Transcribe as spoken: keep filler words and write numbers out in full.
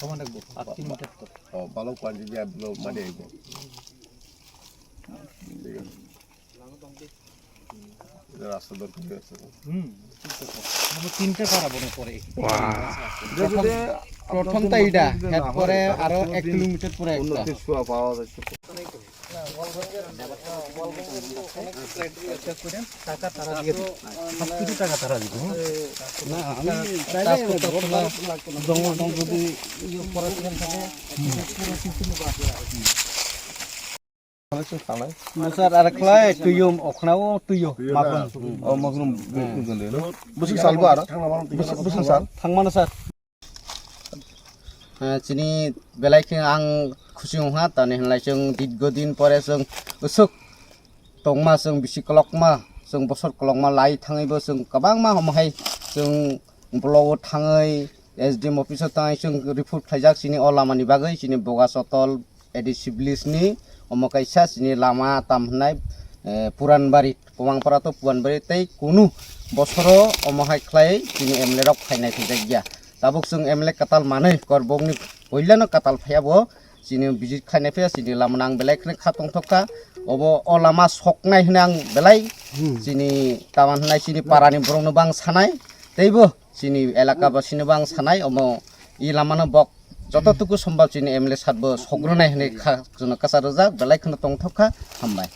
Oman ekbo, aat kilometer to. Oh, balok panji dia belum mana ekbo. Iya. Itu rasta dor kiri. Hmm. Tinta para bono pore. Wah. Prothom, prothom ta ida, het pore aro ek kilometer pore ekta. উন্নতির ছোঁয়া পাওয়া যাচ্ছে। টাকা তারা দিয়ে দিবে। সব কিছু টাকা তারা দিবে, হুম। না, আমি চাইলে জঙ্গল টঙ্গল যদি ইয়ে করার থাকে, পুরো system টা আছে। Sir, ar khlai tuyum okhnao tuyo, tuyo na? Maklum. Oh, maklum, hmm. Busuk sal ba ara? Busuk, busuk sal? Thangmano, sir. Eh, chini belai khe ang khusi wngkha, tani hwnlai chwng dirgo din pore chwng usuk tongma, chwng bisi kolokma, chwng bosor kolokma lai thangwibo chwng kwbangma omo hai chwng block o thangwi S D M office o thangwi chwng report khlaijak chini o lamani bagwi, chini Bogasotol A D C village ni omo kaisa chini lama tam hwnai, eh, Puranbari, Komangpara to Puranbari tei kunu bosoro omo hai khlai chini M L A rok phainai thangjakya. Tabuk chwng M L A kwtal manwi korbokni puilano kwtal phaiya bo chini visit khainai phaiya chini lama nang belai kheno kha tongthokha. Obo o lama soknai hwnwi ang belai chini taman hwnai chini parani borokno bang sanai teibo chini elaka basino bang sanai omo i lamano bok joto tuku sombab chini M L A sat bo sokronai hwnwi kha chwngno kwchar rwjak belai kheno tongthokha. Hambai.